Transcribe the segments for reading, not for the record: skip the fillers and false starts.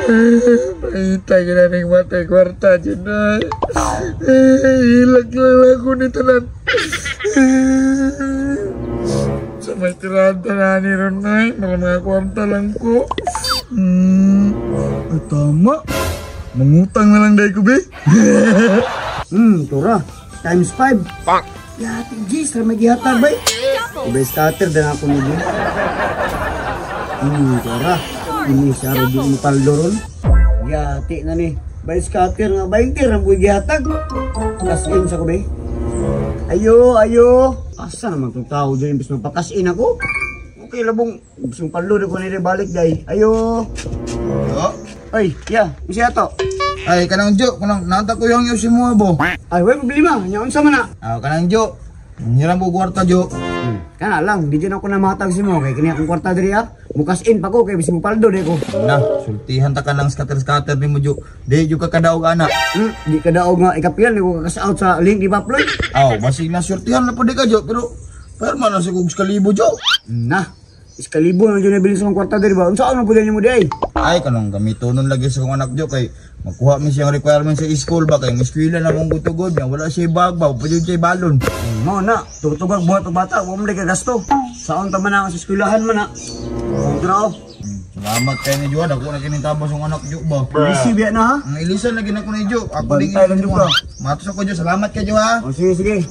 Pahita ka na ng matay kwarta dyan na. Ilag lang ako ni tanan. Sa may tirada na ni ron ay, mga kwarta lang ko. Ay, tama. Mangutang na lang dahil ko, be. Tura. Times 5. Pak. Yati, Gis, tara maghihatag, bay. Ibay scatter din ako mo din. Tura. Ini siya ro di mo paldo ron. Yati na ni. Bay scatter nga 20 ra ko gihatag. Kas-in sa ko, bay. Ayo, ayo. Asa naman tong tao dyan, imbes magpakas-in ako. Okay, labong. Imbes mong paldo ko nila balik, day. Ayo. Oh. Ay, ya, siya to. Ay, kanang Jo, kanang nata ko yung si mo bo. Ay, way problema. Nya unsa man na? Ah, kanang Jo. Hiram ko kwarta, Jo. Kana lang, di dyan ako na matag si mo kay kini akong kwarta diri ah. Mukas in pa ko kay bisig paldo di ko. Na, sultihan ta ka lang scatter-scatter ni mo, Jo. Di jo ka kadaog ana. Di ka daog nga ikapilan di ko kakas out sa link di ba Ploy? Aw, basig na sultihan na pud ka, Jo, pero perma na sa kog kalibo, Jo. Na, iskalibo na dyan nabilin sa mga kwarta diri ba? Unsa man pud nimo di ay? Ay, kanang gamitonon lagi sa kong anak, Jo, kay makuha mi siyang requirement sa school ba kay miskwela na mong gutugod niya, wala siya bag ba, pwede siya balon. Mao na, tugtugag buhat og bata, wa man ka gasto. Saon ta man na sa eskwelahan man na. Kontra oh. Salamat kay ni Jo, dako na kining tabas ang anak, Jo ba. Busy biya na ha. Ang ilisan lagi na ko ni Jo. Ako ding Bantay lang jud ka. Matos ako, Jo, salamat kay Jo ha. Oh, sige sige.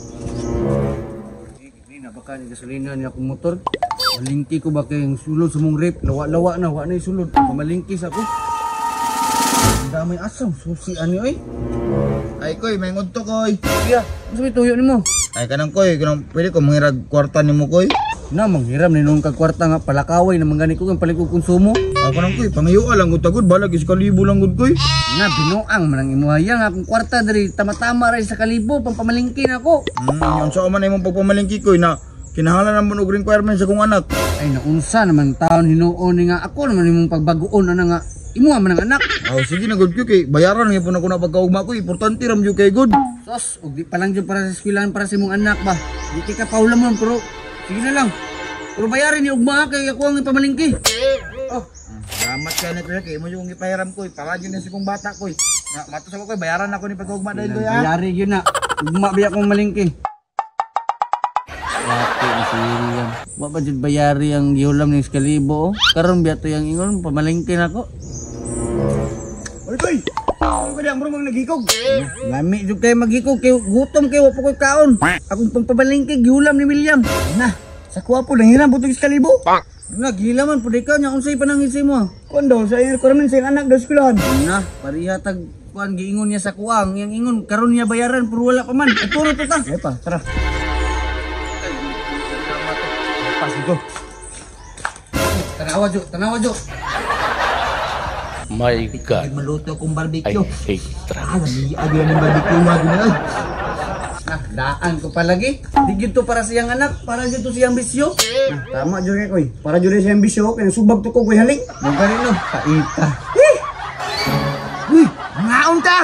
Ini na baka ni gasolina ni akong motor. Malingki ko ba kay yung sulod sa mong rep, lawa-lawa na, wa na yung sulod. Pamalingki sa ko. Ang damay asam, susi ani oy. Ay koy, may ngodto koy. Kuya, unsa may tuyo nimo? Ay kanang koy, kanang pwede ko manghirag kwarta nimo koy. Na manghiram ni nung kag kwarta nga palakaway na manggani ko kang palit ko konsumo. Ako nang koy, pangayo lang gud tagod, balag is kalibo lang gud koy. Na binuang man ang imuha nga akong kwarta diri tama-tama ra sa kalibo pampamalingki na ako. Unsa man imong pagpamalingki koy na kinahanglan naman og requirement sa kong anak. Ay naunsa naman taon hinuon ni nga ako naman imong pagbagoon ana nga imuha man ang anak. Aw sige na gud kay bayaran gyud pud ako na pagkaugma ko, importante ra jud kay good. Sos, og di pa lang jud para sa eskwelahan para sa imong anak ba. Di kay ka paula mo pero sige na lang. Pero bayarin ni ugma kay ako ang ipamalingki. Oh, salamat kay na kuya kay imo yung gipahiram ko, para jud na sa kong bata koy. Na matos ako koy, bayaran ako ni pagkaugma dahil koy ha. Bayari gyud na. Ugma biya akong malingki. Wati ni si William. Wa pa jud bayari ang gihulam ning kalibo. Oh. Karon biya to yang ingon pamalingki nako. Oy koy. Ano ka di ang murong naghikog? Lami jud kay maghikog kay gutom kay wa pa koy kaon. Akong pagpamalingki gihulam ni William. Na, sa kuha po nanghiram butong iskalibo. Na gilaman pud ikaw nya unsay panangisi mo? Kuan daw sa iyang requirement sa iyang anak daw eskwelahan. Na, pareha tag kuan giingon niya sa kuang, yang ingon karon niya bayaran pero wala pa man. Ay, turo to ta. Ay pa, tara. Pas ko. Tanawa jo, tanawa jo. My God, Maluto akong I barbecue. hate Ah, lami agi ang barbecue wa gud ay. Nah, daan ko palagi. Di gyud to para sa iyang anak, para gyud to siyang bisyo. Nah, tama jud kay koy. Para jud sa iyang bisyo kay subag to ko koy haling. Mo gani no, paita. Uy, mangaon ta.